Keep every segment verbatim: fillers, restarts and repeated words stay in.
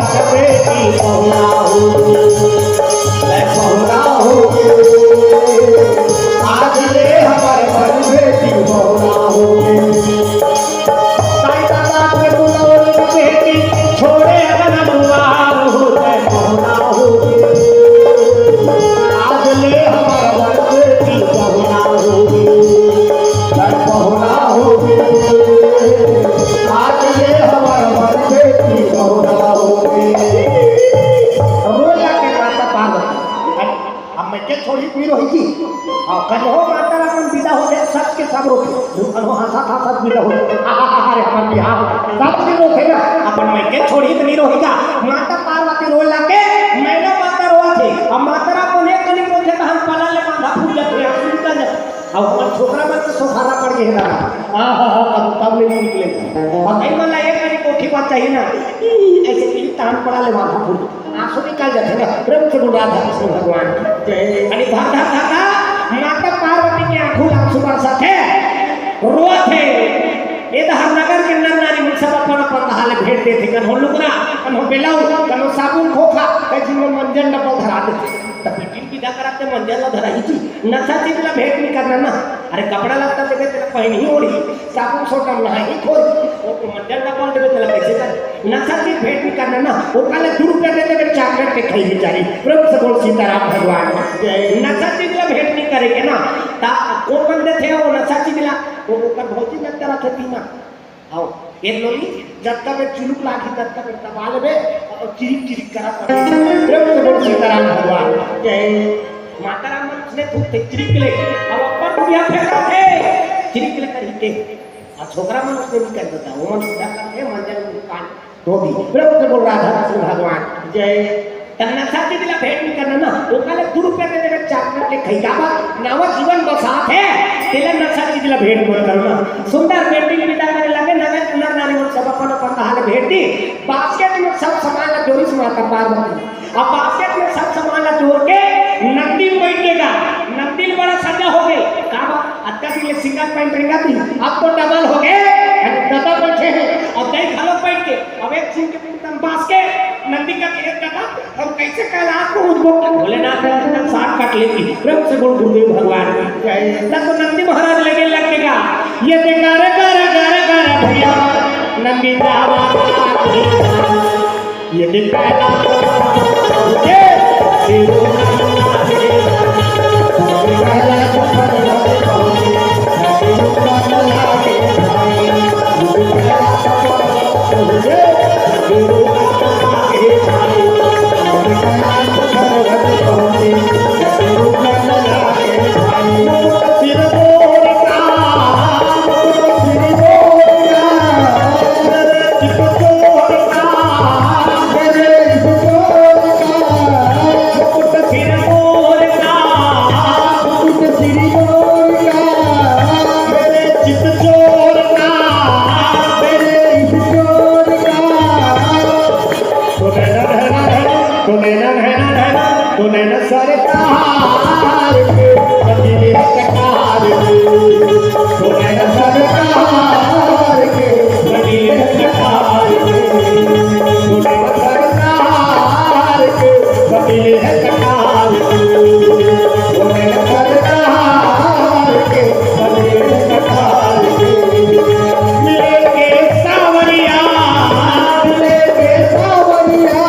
बेटी पहुना हो, मैं पहुना हो, आज ले हमर बर बेटी पहुना हो। ताई दादा के बुलौल बेटी छोड़े अपन दुआर हो, मैं पहुना हो, आज ले हमर बर बेटी पहुना हो, मैं पहुना हो, आज ले हमर बर बेटी पहुना हो। रोला के माता पार्वती, अब मैं के छोड़ी पी रही थी। हाँ, कन्हो माता राम विदा होथे, सब के सब रोथे। कन्हो हंसत हंसत विदा होथे। अरे, हमर बिहाव, सब के रोथे ना। अपन मैं के छोड़ी तो नहीं रोही का। माता पार्वती रोए लागे, मैना माता रोवत हे। अब माता राम एक कनी रोथे, तो हम पला ले बांधा फूट जाथे, आंसू निकल जाथे। अब हमर छोकरा मन के सोखारा पड़ गए हे दादा। हाँ, हाँ, हाँ, तब, तब ले निकले। अब कई मन ला एक कनी कोठी बात चाहिए ना। ऐसे पीली तान पड़ा ले बांधा फूट। आंसू निकल जाथे ना, प्रेम से बोल राधा कृष्ण भगवान की जय। अरे धर, धर, धर, धर, माता पार्वती के आंखों ले आंसू बरसत हे, रोवत हे। ये तो हर नगर के नर नारी मन सब अपन अपन दहा ले भेंट देथे, कन्हो लुगरा, कन्हो बेलाऊ, कन्हो साबुन खोखा, कई झिन मन मंजन डब्बा धरा देथे। त बेटी ल विदा करत ते मंजन ला धरा ही जी, नशा चीज ला भेंट नहीं करना ना। अरे कपड़ा लत्ता देबे तेला पहन ही ओढ़ी, साबुन सोटा नहाही खोरी, वो तो मंजन डब्बा देबे तेला कैसे कर? नशा चीज भेंट नहीं करना ना, ओकर ले दू रुपया दे देबे, चॉकलेट के खाई बेचारी। प्रेम से बोल सीताराम भगवान की जय। नशा चीज ला भेंट नहीं करे के ना, ता कौन मन देथे वो नशा चीज ला? वो ओकर भौजी लगता रथे पीना। आओ, ये लोली जब तक चुलुक लागी तब तक दबा लेबे और चिरिक चिरिक करत रहे। प्रेम से बोल सीताराम भगवान की जय। माता राम मन उसने खूब थे चिरिक ले, अब अपन बुढ़िया फेंकत हे, चिरिक ले कर ही के। और छोकरा मन उसने भी कर देता, वो मन सीधा करके मंजन कान धो दी। प्रेम से बोल राधा कृष्ण भगवान की जय। त नशा चीज ला भेंट नहीं करना ना, ओकर ले दू रुपया दे देबे, चॉकलेट ले खाई जाबा, नवा जीवन बसात हे, तेला नशा चीज ला भेंट मत करना। सुंदर बेटी विदा करे लगे, नगर के नर नारी मन सब अपन अपन दहा ले भेंट दी, बास्केट में सब सामान ला जोरिस माता पार्वती। अब बास्केट में सब सामान ला जोर के नंदी बैठ के गा, नंदी ल बड़ा सजा हो गई। का बा? अतका दिन ले सिंगल पैंट रेंगत ही, अब तो डबल हो गए, अरे दादा बैठे हैं, अब दाई घलो बैठ के, अब एक झिन के एकदम बास्केट, नंदी का एक दादा, हम कैसे कैलाश को उठबो? भोलेनाथ ने एकदम सांट काट लेती। प्रेम से बोल गुरुदेव भगवान की जय। तब तो नंदी महाराज लगे लग के गा, ये बेकार कर कर कर भैया, नंदी जावा ये भी पैदा ये तो नैना नैना नैना, तो नैना नैना, तो नैना सरकार के, बदले कटार के। तो नैना सरकार के, बदले कटार के। तो नैना सरकार के, बदले कटार के। तो नैना सरकार के, बदले कटार के। मिले के सावरिया, मिले के सावरिया।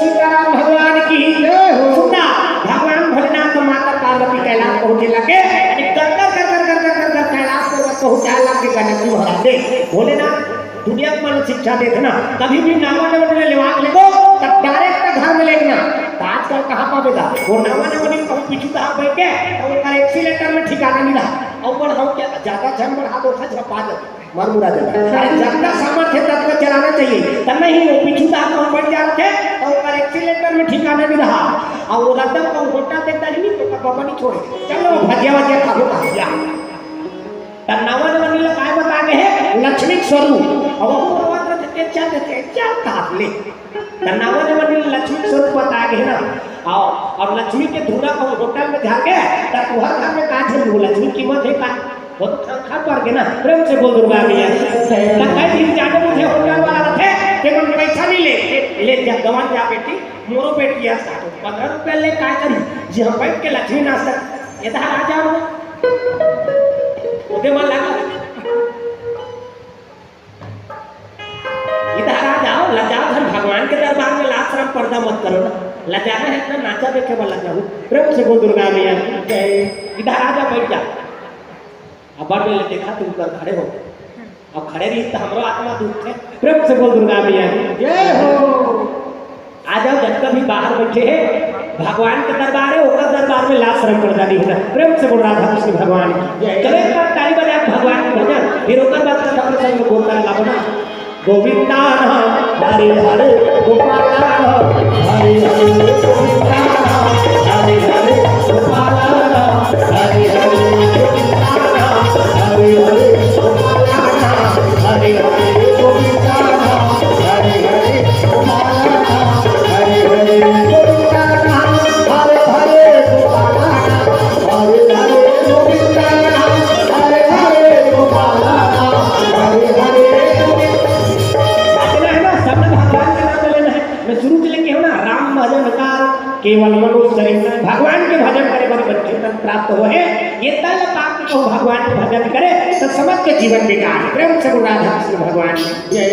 सीताराम भगवान की जय हो। सुना, भगवान भोलेनाथ तो माता पार्वती कैलाश पहुंचे लगे, यानी कर कर कर कर कर कर कर कर कैलाश पर्वत पहुंचाए लग के गणेश जी महाराज दे। भोलेनाथ दुनिया के मन शिक्षा देथे ना, कभी भी नावा नवा ले लेवा के लेगो, तब डायरेक्ट घर में लेगना। त आजकल कहाँ पाबे गा? वो नवा नवा दिन कहूँ पीछू तहाँ बइठ के, त ओकर accelerator में ठिकाना नइ रहा। अउ बढ़ाऊँ क्या? जादा झन बढ़ा दो, खा झपा दे। मर मुरा जाबे। अरे, जतका सामर्थ्य हे, ततका चलाना चाहिए। त नहीं, वो पीछू तहाँ कहूँ बइठ जाथे, त ओकर accelerator में ठिकाना नइ रहा। अउ वो रद्दा कहूँ होटल देखता नहीं, तो ओकर बबा नइ छोड़े। चलो, भजिया वजिया खाबो, भजिया। त नवा नवा दिन ल काय बता गे हे? लक्ष्मी के स्वरूप। अउ वो रोवत रथे, चल देथे, चल ताप ले। त नवा नवा दिन ल लक्ष्मी के स्वरूप बता गे हे ना। अउ, अउ लक्ष्मी के धूरा कहूँ होटल में झार गे, त तुँहर घर में का झन हो? लक्ष्मी कीमत हे का? वो तो खांखा पर गे ना। प्रेम से बोल दुर्गा मैया की। त कई दिन जाने मुझे होटल वाला रथे, ते मन पैसा नइ ले, ले जा, गवन जा बेटी, मोरो बेटी आ साथ। पन्द्रह रुपया ले काय करी? जी हम बैठ के लक्ष्मी नाश्ता, ये तो आ जाओ। ओदे मन लगा। इधर आ जाओ, लजाओ झन, भगवान के दरबार में लाज शरम पर्दा मत करो ना। लजाना हे त नाचा देखे बर लजाहू। प्रेम से बोल दुर्गा मैया की जय। इधर आ जा, बइठ जा। अब बड़ बेर ले देखा तुम कर खड़े हो। अब खड़े रही त हमरो आत्मा दुखथे। प्रेम से बोल दुर्गा मैया की जय हो। आ जाओ, जतका भी बाहर बइठे हे, भगवान के दरबार हे, ओकर दरबार में लाज शरम पर्दा नइ हे ना। प्रेम से बोल राधा कृष्ण भगवान की जय। चलो एक बार ताली बजा के भगवान के भजन, फिर ओकर बाद कथा प्रसंग में गोता लगाबो ना। गोविंदा नाम हरे हरे, गोपाला नाम हरे हरे, गोविंदा नाम हरे हरे, गोपाला नाम हरे हरे, गोविंदा नाम हरे हरे, गोपाला नाम हरे हरे, गोविंदा नाम हरे हरे, गोपाला नाम हरे हरे, गोविंदा नाम हरे हरे, गोपाला नाम हरे हरे, गोविंदा नाम हरे हरे, गोपाला नाम हरे हरे, गोविंदा। नाचना हे ना, सबने भगवान के नाम लेना हे। मैं शुरू से लेके हूँ ना, राम भजन का केवल मनुष्य शरीर में भगवान के भजन करे बर बंधन प्राप्त हो हे। ये तल पाप को भगवान के भजन करे त समस्त जीवन बेकार हे। प्रेम से बोल राधा कृष्ण भगवान की जय।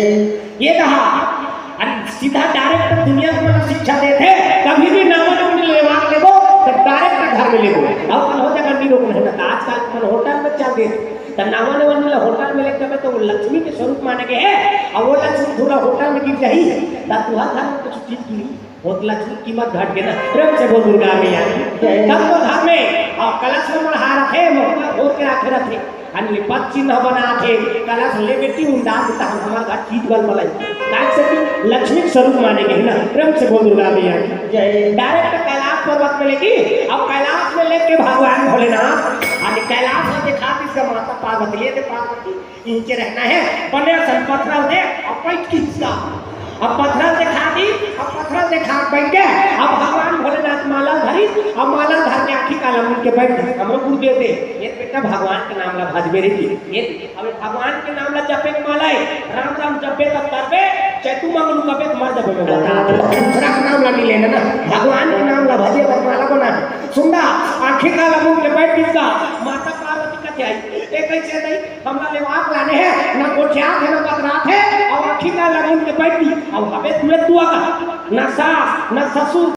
ये कहा, अन सीधा direct दुनिया को शिक्षा देथे, कभी भी नाम लेवा लेबो, त direct घर में लेबो। अउ कोनो जगह नइ रोकना हे ना, त आजकल मन होटल में चल देथे। त नावा नावा ल होटल में लेके जाबे त वो लक्ष्मी के स्वरूप माने गे हे, अउ वो लक्ष्मी थोड़ा होटल में गिर जाही, त तुँहर घर में कुछ चीज गिरी, वो लक्ष्मी कीमत घट गे ना। प्रेम से बोल दुर्गा मैया की। तब तो घर में अउ कलश में मढ़ा रखे, मोहरा घोर के रखे रथे, अन लिपत चिन्ह बनाथे, कलश ले बेटी उंडा दे, त हम हमर घर चीज बल मलाई। काहे से कि लक्ष्मी के स्वरूप माने गे हे ना। प्रेम से बोल दुर्गा मैया की जय। Direct कैलाश पर्वत में लेगी, अउ कैलाश में लेके भगवान भोलेनाथ, अन कैलाश में देखा इसका माता पार्वती, ले दे पार्वती, इनके रहना हे, बने असन पथरल दे, अउ बैठ के इसका। अब पथरल देखा दी, अब पथरल देखा के बैठ गे, अब भगवान भोलेनाथ माला धरी, अब माला धर के आँखी काला मूंद के बैठ गे। हमरो गुरुदेव दे, ये बेटा भगवान के नाम ला भजबे रे की। ये, अब भगवान के नाम ला जपे के माला हे, राम राम जपे तब करबे, चैतू मंगलू कबे मर जाबे में बता। दूसरा के नाम ला नइ लेना ना, भगवान के नाम ला भजे बर माला बना। सुन ना, आँखी काला मूंद के बैठ गे इसका, माता पार्वती कथे आई, ए कइसे नहीं, हमला लेवाक लाने हे, ना गोठियात हे, ना बतरात हे, अउ आँखी काला मूंद के बैठ गे, अउ हबे तुरंत दुआ का, ना सास, ना ससुर,